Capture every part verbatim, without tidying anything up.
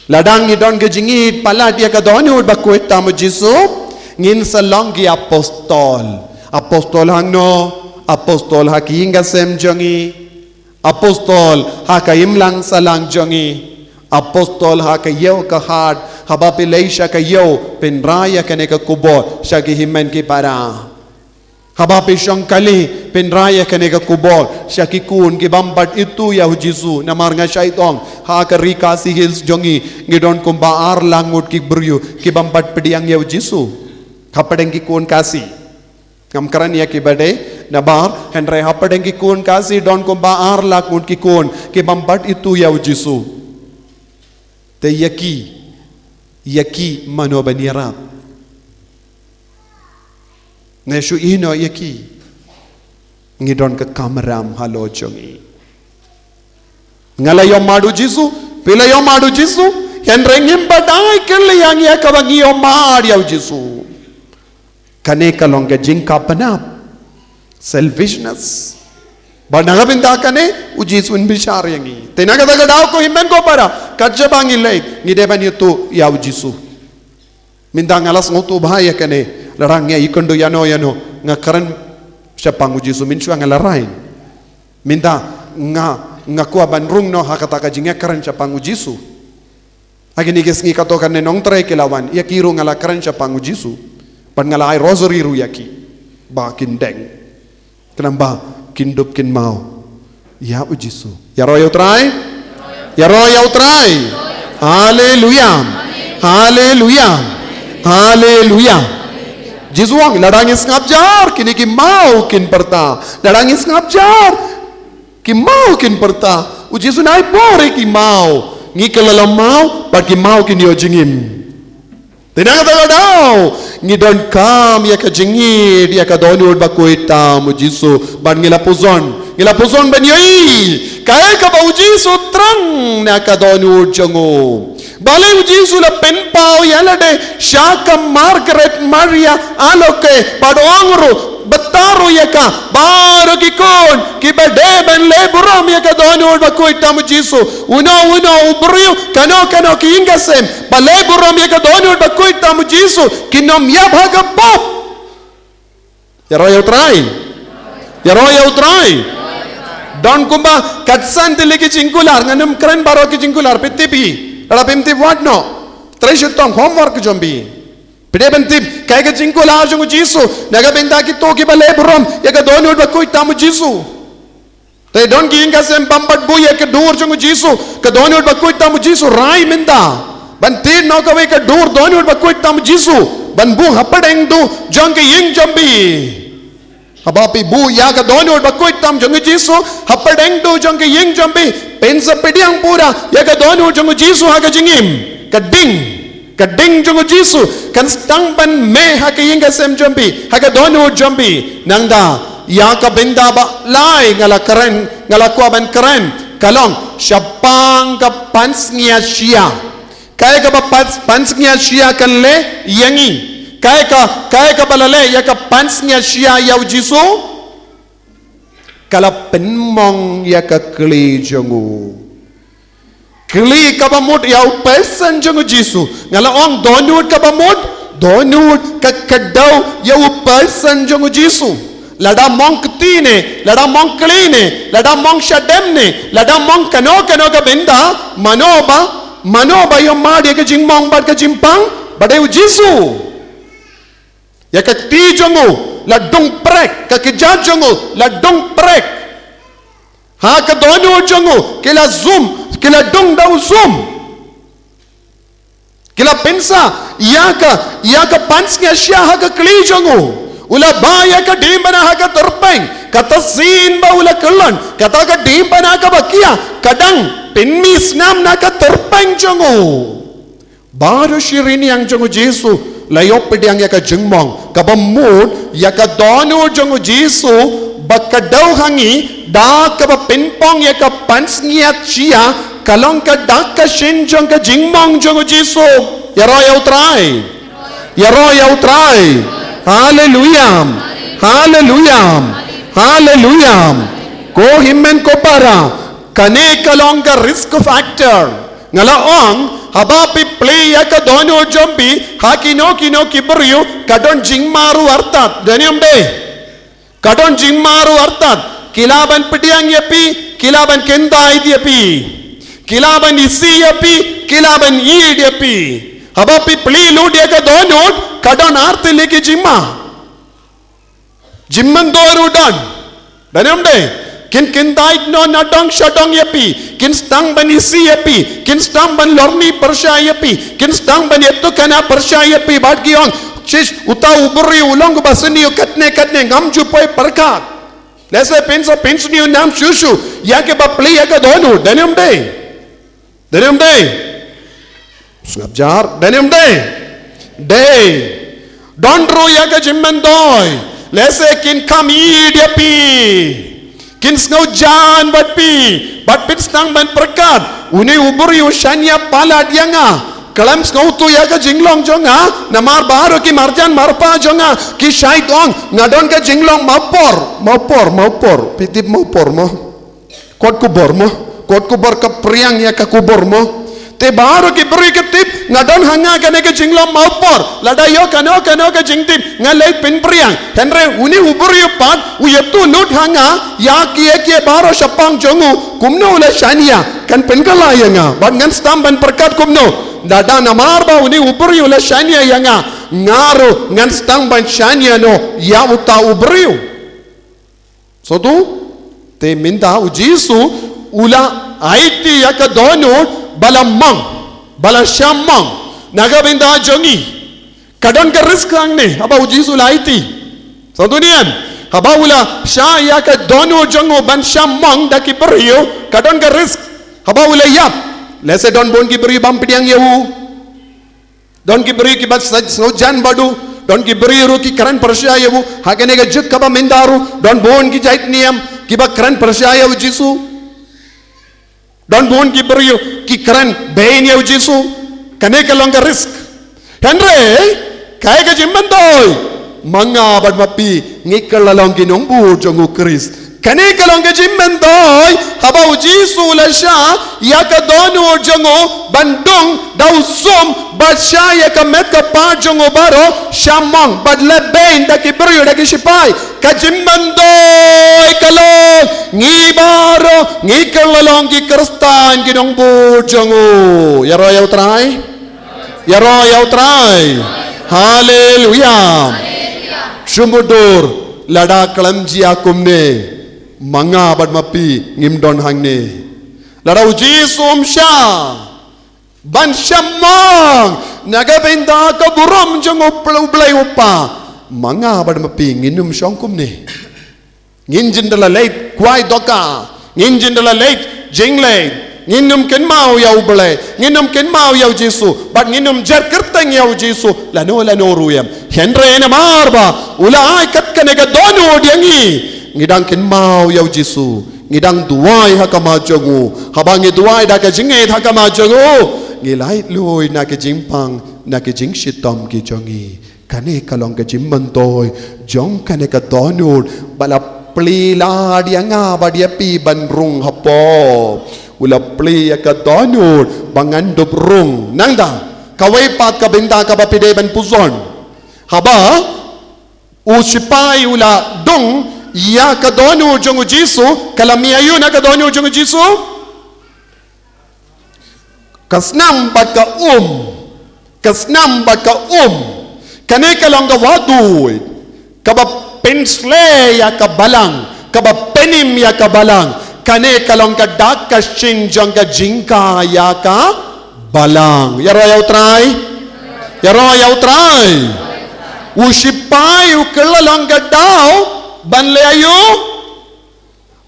Lada ngi don ka jingïeit palat ïa ka dohnud bakhuid tam u Jisu, ngin sa long ki apostol. Apostol hangno? Apostol ha ki ïing ka sem jong ngi. Apostol ha ka imlang sahlang jong ngi. Apostol ha ka ïew ka hat, haba phi leit sha ka ïew, pynrai ïa kane ka khubor sha ki hynmen ki para. Haba phi shong kali, pynrai ïa kane ka khubor sha ki khun ki bym pat ithuh ïa u Jisu, namar nga shait ong, ha ka ri Khasi Hills jong ngi, ngi don kumba ar lak ngut ki briew ki bym pat pdiang ïa u Jisu. Hapdeng ki khun Khasi. Ngam kren ïa ki ba dei nabar, hynrei hapdeng ki khun Khasi don kumba ar lak ngut ki khun ki bym pat ithuh ïa u Jisu. Te ïa ki, ïa ki mano ban ïarap? Ne shu ïehnoh ïa ki? Ngi don ka kamram halor jong ngi. Nga la ïohmad u Jisu, phi la ïohmad u Jisu, hynrei ngim pat ai kylliang ïa kaba ngi ïohmad ïa u Jisu. Kane ka long ka jingkha pynap. Selfishness. Bad na ka bynta kane, u Jisu un bishar ïa ngi. Te na kata ka daw ko hynmen ko para, kat shaba ngi leit, ngi dei ban ïathuh ïa u Jisu. Mynta nga la sngewthuh bha ïa kane, lada nga ïakynduh ïano ïano, nga kren shaphang u Jisu mynshuwa nga la rai. Mynta nga, nga kwah ban rung noh ha kata ka jingïakren shaphang u Jisu. Ha kine ki sngi kato kane nongtrei ki la wan, ïa ki ruh nga la kren shaphang u Jisu. Bad nga la ai rosary ruh ïa ki, ba kin deng. Khnang ba kin dup kin maw ïa u Jisu. Ïaroh ïa u Trai. Ïaroh ïa u Trai. Haleluya. Haleluya. Haleluya. Jisu ong, lada ngi sngap jar, kine ki maw kin pyrta. Lada ngi sngap jar, ki maw kin pyrta. U Jisu un ai bor ïa ki maw. Ngi kylla la maw, bad ki maw kin ïoh jingim. Te na kata ka daw, ngi donkam ïa ka jingïeit ïa ka dohnud bakhuid tam u Jisu, bad ngi la pyrshang, ngi la pyrshang ban ïohi kaei kaba u Jisu thrang na ka dohnud jong u. Balei u Jisu la pynpaw ïa lade sha ka Margaret Maria Alacoque, bad ong ruh, batai ruh ïa ka, baroh ki khun kiba dei ban leh burom ïa ka dohnud bakhuid tam u Jisu. Uno uno u briew, kano kano ki ïing ka sem, ba leh burom ïa ka dohnud bakhuid tam u Jisu, kin ym ïap ha ka pop. Ïaroh ïa u Trai. Ïaroh ïa u Trai. Don kumba katsan tylli ki jingkular, ngan ym kren baroh ki jingkular, phi tip hi. Lada phim tip wad noh. Trei shitom, homework jong phi. Phi dei ban tip kaei ka jingkular jong u Jisu na ka bynta kito kiba leh burom ïa ka dohnud bakhuid tam u Jisu. Te don ki ïing ka sem bym pat buh ïa ka dur jong u Jisu, ka dohnud bakhuid tam u Jisu, rai mynta ban thied noh kawei ka dur dohnud bakhuid tam u Jisu, ban buh hapdeng duh jong ka ïing jong phi. Haba phi buh ïa ka dohnud bakhuid tam jong u Jisu hapdeng duh jong ka ïing jong phi, phin sa pdiang pura ïa ka dohnud jong u Jisu ha ka jingim. Ka ding, ka ding jong u Jisu kan sdang ban mih ha ka ïing ka sem jong phi, ha ka dohnud jong phi. Nangta ïa ka bynta ba lai nga la kren, nga la kwah ban kren, ka long shaphang ka pansngiat shia. Kaei kaba pan, pansngiat shia kan leh ïa ngi? Kaei ka, kaei kaba la leh ïa ka pansngiat shia ïa u Jisu? Ka la pynmong ïa ka kli jong u. Kli kaba mut ïa u person jong u Jisu. Nga la ong dohnud kaba mut, dohnud ka kdew ïa u person jong u Jisu. Lada mong kti ne, lada mong kli ne, lada mong shadem ne, lada mong kano kano ka bynta, mano ba, mano ba ïohmad ïa ka jingmong bad ka jingpang, ba dei u Jisu. Ïa ka kti jong u la dung prek, ka kjat jong u la dung prek. Ha ka dohnud jong u ki la zum, ki la dung da u zum. Ki la pynsa ïa ka, ïa ka pansngiat shia ha ka kli jong u. U la bah ïa ka diengphna ha ka tyrpeng, kata sien ba u la kyllon, kata ka diengphna kaba khia ka dang pynmih snam na ka tyrpeng jong u. Baroh shi rynïeng jong u Jisu la ïoh pdiang ïa ka jingmong kaba mut ïa ka dohnud jong u Jisu ba kdew ha ngi da kaba pynpong ïa ka pansngiat shia, ka long ka dak ka shin jong ka jingmong jong u Jisu. Ïaroh ïa u Trai. Ïaroh ïa u Trai. Haleluya. Haleluya. Haleluya. Ko hynmen ko para, kane ka long ka risk factor. Nga la ong, haba phi plie ïa ka dohnud jong phi ha kino kino ki briew, ka don jingma ruh artat. Don ne ym dei? Ka don jingma ruh artat. Ki lah ban pdiang ïa phi, ki lah ban kyntait ïa phi. Ki lah ban isih ïa phi, ki lah ban ïeit ïa phi. Haba phi plie lut ïa ka dohnud, ka don artylli ki jingma. Jingmyntoi ruh don. Don ne ym dei? Kin kyntait noh na dong sha dong ïa phi. Kin sdang ban isih ïa phi. Kin sdang ban lorni pyrshah ïa phi. Kin sdang ban ïathuhkhana pyrshah ïa phi. Bad ki ong, "Shish, uta u briew u long uba sniew katne katne, ngam ju poi pyrkhat." Lehse phin sa pynsniew nam shuh shuh ïa kiba plie ïa ka dohnud. Don ne ym dei? Don ne ym dei? Sngap jar. Don ne ym dei? Dei. Don ruh ïa ka jingmyntoi. Lehse kin kham ïeit ïa phi. Kin sngewjan bad phi. Bad phin sdang ban pyrkhat, "Une u briew u shaniah palat ïa nga. Khlem sngewthuh ïa ka jinglong jong nga, namar baroh ki marjan marpa jong nga ki shait ong, nga don ka jinglong mapor, mapor, mapor." Phi tip mapor mo? Kot khubor mo? Kot khubor ka pyrshang ïa ka khubor mo? Te baroh ki briew ki tip, nga don ha nga kane ka jinglong mapor. Lada ïoh kano kano ka jingtip, nga leit pynpyrshang. Hynrei une u briew pat u ïathuh lut ha nga ïa kiei kiei baroh shaphang jong u, kumno u la shaniah, kan pynkylla ïa nga. Bad ngan sdang ban pyrkhat kumno? Lada namar ba une u briew u la shaniah ïa nga, nga ruh ngan sdang ban shaniah noh ïa uta u briew. Sngewthuh? Te mynta u Jisu u la aiti ïa ka dohnud ba la mong, ba la shah mong na ka bynta jong ngi. Ka don ka risk hangne haba u Jisu u la aiti. Sngewthuh ne em? Haba u la shah ïa ka dohnud jong u ban shah mong da ki briew, ka don ka risk. Haba u la ïap, lehse don bun ki briew bym pdiang ïa u. Don ki briew kiba sngewjan bad u. Don ki briew ruh ki kren pyrshah ïa u. Ha kane ka juk kaba mynta ruh don bun ki jait niam kiba kren pyrshah ïa u Jisu. Don bun ki briew ki kren beiñ ïa u Jisu. Kane ka long ka risk. Hynrei kaei ka jingmyntoi? Ma nga bad ma phi ngi kylla long ki nongbud jong u Khrist. Kane ka long ka jingmyntoi, haba u Jisu u la shah ïa ka dohnud jong u ban dung da u sum, bad shah ïa ka met ka phad jong u baroh, shah mong bad leh beiñ da ki briew, da ki shipai. Ka jingmyntoi ka long ngi baroh ngi kylla long ki Khristan, ki nongbud jong u. Ïaroh ïa u Trai. Ïaroh ïa u Trai. Haleluia. Shu mutdur, lada khlem jia kumne, ma nga bad ma phi ngim don hangne. Lada u Jisu um shah ban shah mong na ka bynta ka burom jong u Blei u Kpa, ma nga bad ma phi ngin ym shong kumne. Ngin jin da la leit kwai dohkha. Ngin jin da la leit jingleit. Ngin ym kynmaw ïa u Blei. Ngin ym kynmaw ïa u Jisu. Bad ngin ym jer kyrteng ïa u Jisu lano lano ruh em. Hynrei namar ba u la ai kat kane ka dohnud ïa ngi, ngi dang kynmaw ïa u Jisu. Ngi dang duwai ha khmat jong u. Haba ngi duwai da ka jingngeit ha khmat jong u, ngi lait luid na ka jingpang, na ka jingshitom ki jong ngi. Kane ka long ka jingmyntoi jong kane ka dohnud ba la plie lad ïa nga bad ïa phi ban rung hapoh. U la plie ïa ka dohnud ba ngan dup rung. Nangta kawei pat ka bynta kaba phi dei ban pyrshang. Haba u shipai u la dung ïa ka dohnud jong u Jisu, ka la mih aïu na ka dohnud jong u Jisu? Ka snam bad ka um. Ka snam bad ka um. Kane ka long ka wahduid kaba pynsleh ïa ka balang, kaba pynim ïa ka balang. Kane ka long ka dak ka shyieng jong ka jingkha ïa ka balang. Ïaroh ïa u Trai. Ïaroh ïa u Trai. U shipai u kylla long ka daw ban leh aïu?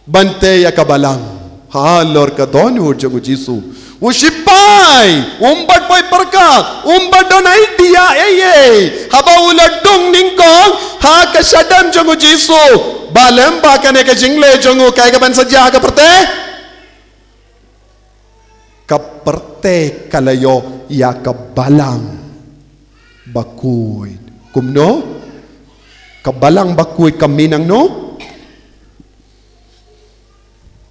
Ban tei ïa ka balang halor ka dohnud jong u Jisu. U shipai um pat poi pyrkhat, um pat don idea ei ei. Haba u la dung nyngkong ha ka shadem jong u Jisu, ba lem ba kane ka jingleh jong u, kaei kaban sa jia ha ka pyrthei? Ka pyrthei ka la ïoh ïa ka balang bakhuid. Kumno? Ka balang bakhuid ka mih nangno?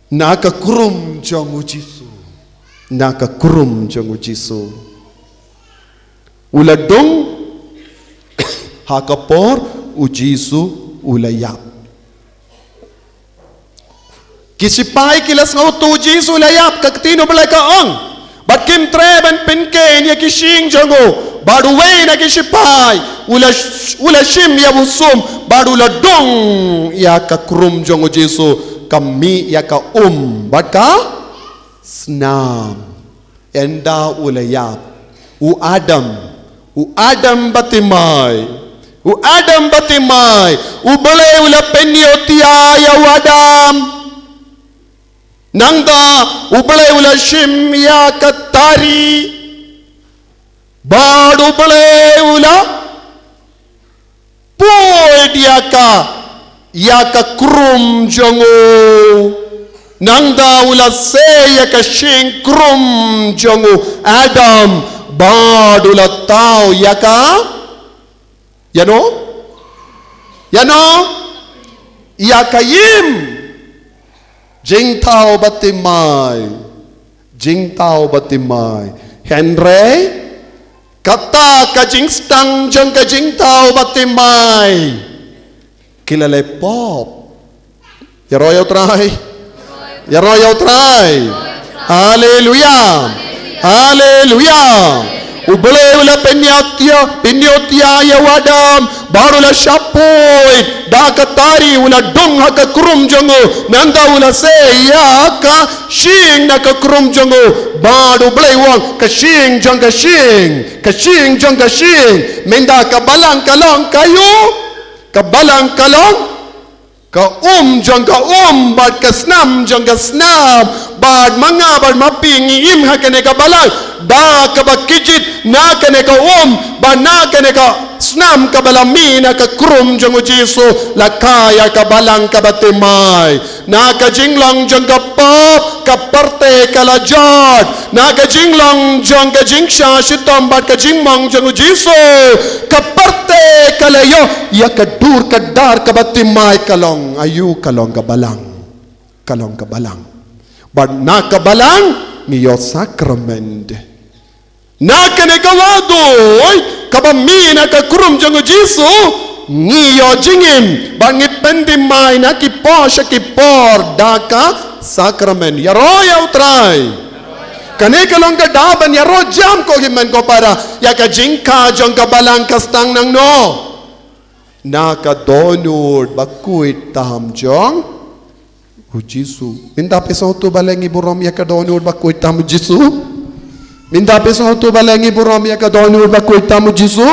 Na ka khrum jong u Jisu. na ka krum jong u Jisu. U la dung ha ka por u Jisu u la ïap. Ki sipai ki la sngewthuh u Jisu u la ïap, ka ktien U Blei ka ong. Bad kim treh ban pynkheiñ ïa ki shyieng jong u. Bad uwei na ki sipai u la sh-, u la shim ïa u sum bad u la dung ïa ka krum jong u Jisu, ka mih ïa ka um bad ka snam. Ynda u la ïap, u Adam, u Adam ba thymmai, u Adam ba thymmai, U Blei u la pynïohthiah ïa u Adam. Nangta U Blei u la shim ïa ka tari, bad U Blei u la poi ïa ka, ïa ka krum jong u. Nangta u la sei ïa ka shyieng krum jong u Adam, bad u la thaw ïa ka, ïa no? Ïa no? Ïa ka im. Jingthaw ba thymmai. Jingthaw ba thymmai. Hynrei kata ka jingsdang jong ka jingthaw ba thymmai, ki la leh pop. Ïaroh ïa U Trai. Ïaroh ïa U Trai. Haleluya. Haleluya. U Blei u la pynïohthiah, pynïohthiah ïa u Adam, bad u la shah poi da ka tari, u la dung ha ka krum jong u. Nangta u la sei ïa ka shyieng na ka krum jong u. Bad U Blei u ong, ka shyieng jong ka shyieng, ka shyieng jong ka shyieng. Mynta ka balang ka long ka ïu, ka balang ka long ka um jong ka um, bad ka snam jong ka snam, bad ma nga bad ma phi ngi im ha kane ka balang da kaba kit jait na kane ka um bad na kane ka snam kaba la mih na ka krum jong u Jisu. La kha ïa ka balang kaba thymmai. Na ka jinglong jong ka pop, ka pyrthei ka la jot. Na ka jinglong jong ka jingshah shitom bad ka jingmong jong u Jisu, ka pyrthei ka la ïoh ïa ka dur ka dar kaba thymmai, ka long aïu? Ka long ka balang. Ka long ka balang. Bad na ka balang ngi ïoh sakramen. Na kane ka wah doi kaba mih na ka krum jong u Jisu, ngi ïoh jingim bad ngi pynthymmai na ki por sha ki por da ka sakramen. Ïaroh ïa U Trai. Kane ka long ka daw ban ïaroh jam, ko hynmen ko para, ïa ka jingkha jong ka balang ka sdang nangno. Na ka dohnud bakhuid tam jong u Jisu. Mynta phi sngewthuh balei ngi burom ïa ka dohnud bakhuid tam u Jisu? Mynta phi sngewthuh balei ngi burom ïa ka dohnud bakhuid tam u Jisu?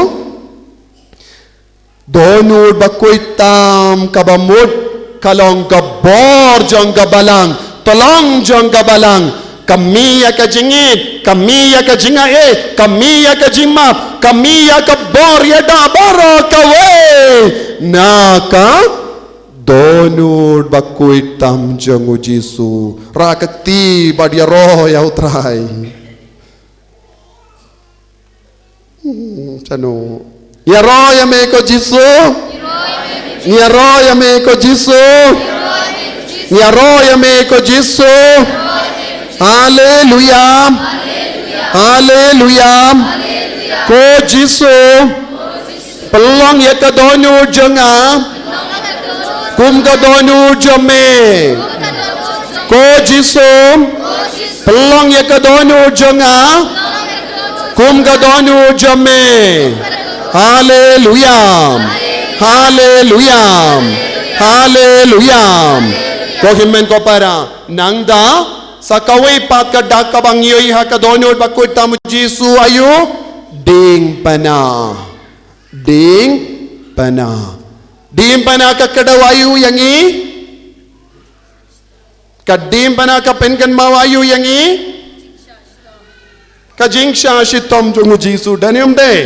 Dohnud bakhuid tam kaba mut ka long ka bor jong ka balang, tyllong jong ka balang, ka mih ïa ka jingïeit, ka mih ïa ka jingaiei, ka mih ïa ka jingmap, ka mih ïa ka bor ïada baroh kawei. Na ka dohnud bakhuid tam jong u Jisu. Rah kti bad ïaroh ïa U Trai. Hmm, shano. Ïaroh ïa me ko Jisu. Ïaroh ïa me ko Jisu. Ïaroh ïa me ko Jisu. Haleluya. Haleluya. Ko Jisu. Pynlong ïa ka dohnud jong nga kum ka dohnud jong me. Ko Jisu, pynlong ïa ka dohnud jong nga kum ka dohnud jong me. Haleluya. Haleluya. Haleluya. Ko hynmen ko para, nangta sa kawei pat ka dak kaba ngi ïohi ha ka dohnud bakhuid tam u Jisu aïu? Diengphna. Diengphna. Diengphna ka kdew aïu ïa ngi? Ka diengphna ka pynkynmaw aïu ïa ngi? Ka jingshah shitom jong u Jisu, dei ne em dei?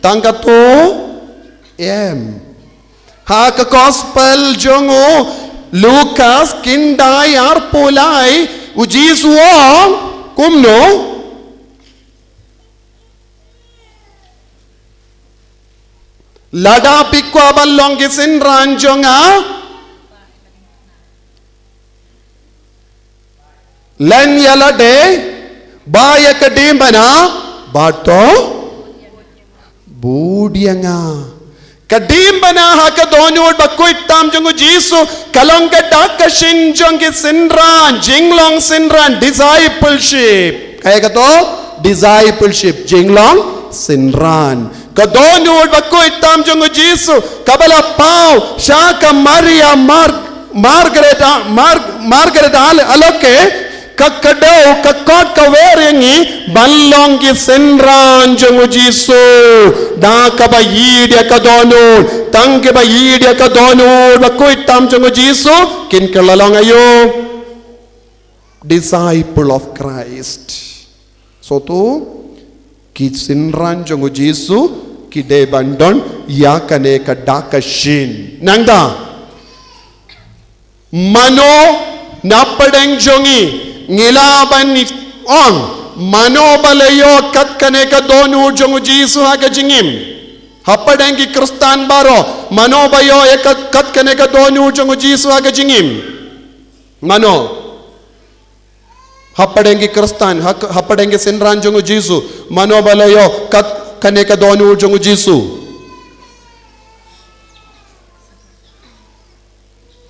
Tang katto em. Ha ka gospel jong u Lukas khyndai arphew lai, u Jisu u ong kumno? Lada phi kwah ban long ki synran jong nga, len ïa lade, Ba ïa ka diengphna, ba to bud ïa nga. Ka diengphna ha ka dohnud bakhuid tam jong u Jisu, ka long ka dak ka shin jong ki synran, jinglong synran, discipleship. Kaei kato? Discipleship, jinglong synran. Ka dohnud bakhuid tam jong u Jisu, kaba la paw sha ka Maria Mar-, Margaret, Mar-, Margaret Ale-, Aloke, ka kdew, ka kot, ka wer ïa ngi ban long ki synran jong u Jisu. Da kaba ïeit ïa ka dohnud, tang kiba ïeit ïa ka dohnud bakhuid tam jong u Jisu, kin kylla long aïu? Disciple of Christ. Soto, ki synran jong u Jisu ki dei ban don ïa kane ka dak ka shin. Nangta, mano na pdeng jong ngi, ngi lah ban ong, mano ba la ïoh kat kane ka dohnud jong u Jisu ha ka jingim? Ha pdeng ki Khristan baroh, mano ba ïoh ïa kat, kat kane ka dohnud jong u Jisu ha ka jingim? Mano? Ha pdeng ki Khristan, ha, ha pdeng ki synran jong u Jisu, mano ba la ïoh kat kane ka dohnud jong u Jisu?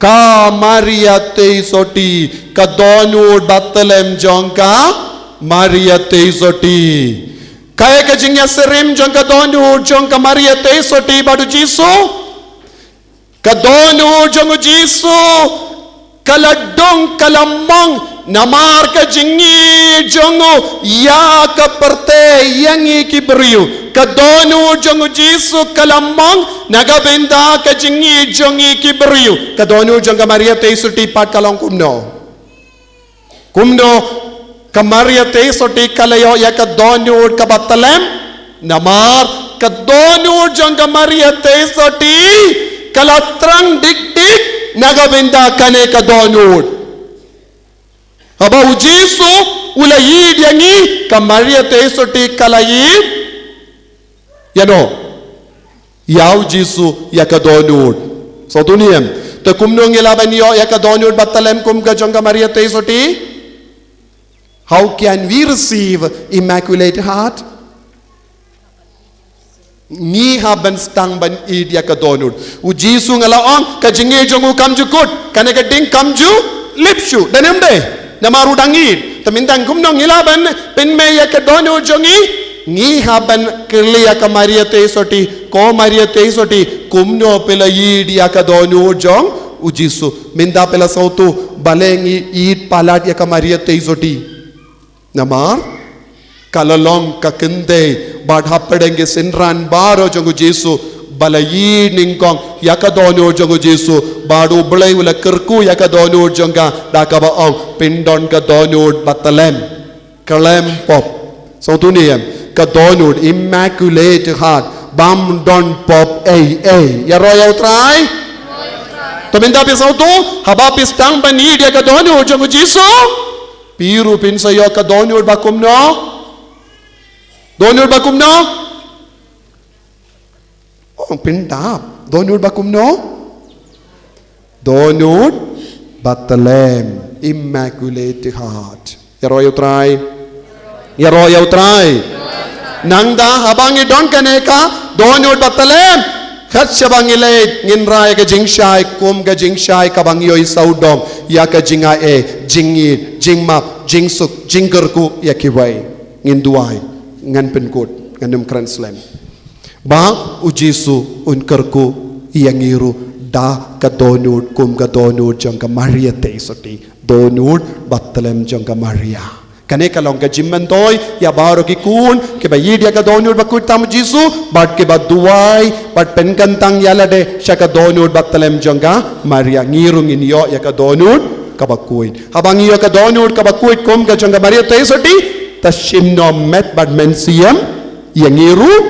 Ka Maria Theisotti, ka dohnud bathyllem jong ka Maria Theisotti. Kaei ka jingïasyriem jong ka dohnud jong ka Maria Theisotti bad u Jisu? Ka dohnud jong u Jisu ka la dung, ka la mong namar ka jingïeit jong u ïa ka pyrthei, ïa ngi ki briew. Ka dohnud jong u Jisu ka la mong na ka bynta ka jingïeit jong ngi ki briew. Ka dohnud jong ka Maria Theisotti pat ka long kumno? Kumno ka Maria Theisotti ka la ïoh ïa ka dohnud kaba thyllem? Namar ka dohnud jong ka Maria Theisotti ka la thrang dik dik na ka bynta kane ka dohnud. Haba u Jisu u la ïeit ïa ngi, ka Maria Theisotti ka la ïeit ïa no? Ïa u Jisu, ïa ka dohnud. Sngewthuh ne em? Te kumno ngi lah ban ïoh ïa ka dohnud bathyllem kum ka jong ka Maria Theisotti? How can we receive Immaculate Heart? Ngi hap ban sdang ban ïeit ïa ka dohnud. U Jisu nga la ong, ka jingïeit jong u kam ju kut, kane ka ding kam ju lip shuh. Dei ne ym dei? Namar u dang ïeit. Te mynta kumno ngi lah ban pynmih ïa ka dohnud jong ngi? Ngi hap ban kylli ïa ka Maria Theisotti, ko Maria Theisotti, kumno phi la ïeit ïa ka dohnud jong u Jisu? Mynta phi la sngewthuh balei ngi ïeit palat ïa ka Maria Theisotti? Namar ka la long ka kynthei bad hapdeng ki synran baroh jong u Jisu ba la ïeit nyngkong ïa ka dohnud jong u Jisu, bad U Blei u la kyrkhu ïa ka dohnud jong ka da kaba ong, phin don ka dohnud bathyllem. Kyllem pop. Sngewthuh ne em? Ka dohnud, Immaculate Heart, bym don pop ei ei. Ïaroh ïa U Trai? Te mynta phi sngewthuh, haba phi sdang ban ïeit ïa ka dohnud jong u Jisu, phi ruh phin sa ïoh ka dohnud ba kumno? Dohnud ba kumno? Oh, phin dap. Dohnud ba kumno? Dohnud bathyllem, Immaculate Heart. Ïaroh ïa U Trai? Ïaroh ïa U Trai? Nangta haba ngi don kane ka dohnud bathyllem, kat shaba ngi leit, ngin rai ka jingshai kum ka jingshai kaba ngi ïohi sawdong, ïa ka jingai, jingïeit, jingmap, jingsuk, jingkyrkhu ïa kiwei. Ngin duwai, ngan pynkut, ngan ym kren slem. Ba u Jisu un kyrkhu ïa ngi ruh da ka dohnud kum ka dohnud jong ka Maria Theisotti, dohnud bathyllem jong ka Maria. Kane ka long ka jingmyntoi ïa baroh ki khun kiba ïeit ïa ka dohnud bakhuid tam u Jisu, bad kiba duwai bad pynkyntang ïa lade sha ka dohnud bathyllem jong ka Maria. Ngi ruh ngin ïoh ïa ka dohnud kaba khuid. Haba ngi ïoh ka dohnud kaba khuid kum ka jong ka Maria Theisotti, ta shim noh met bad mynsiem ïa ngi ruh.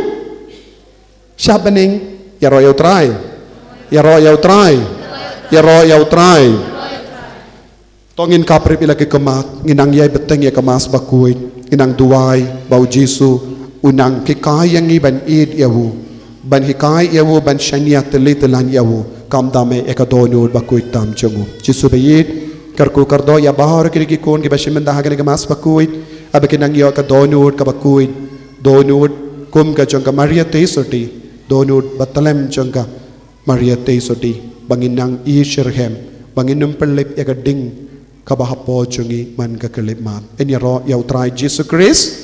Sha bneng, ïaroh ïa U Trai. Ïaroh ïa U Trai. Ïaroh ïa U Trai. To ngin kap rip ïa la ki khmat, ngin nang ïai bteng ïa ka Mass bakhuid, ngin nang duwai ba u Jisu un nang hikai ïa ngi ban ïeit ïa u, ban hikai ïa u ban shaniah tylli tyllan ïa u, khamtam eh ïa ka dohnud bakhuid tam jong u. Jisu ba ïeit, kyrkhu kyrdoh ïa baroh kine ki khun kiba shim bynta ha kane ka Mass bakhuid. Haba ki nang ïoh ka dohnud kaba khuid, dohnud kum ka jong ka Maria Theisotti, dohnud bathylliem jong ka Maria Theisotti, ba ngin nang ïeit shitrhem, ba ngin ym pynlip ïa ka ding kaba hapoh jong ngi man ka khyllipmat. Ngin ïaroh ïa U Trai Jisu Khrist.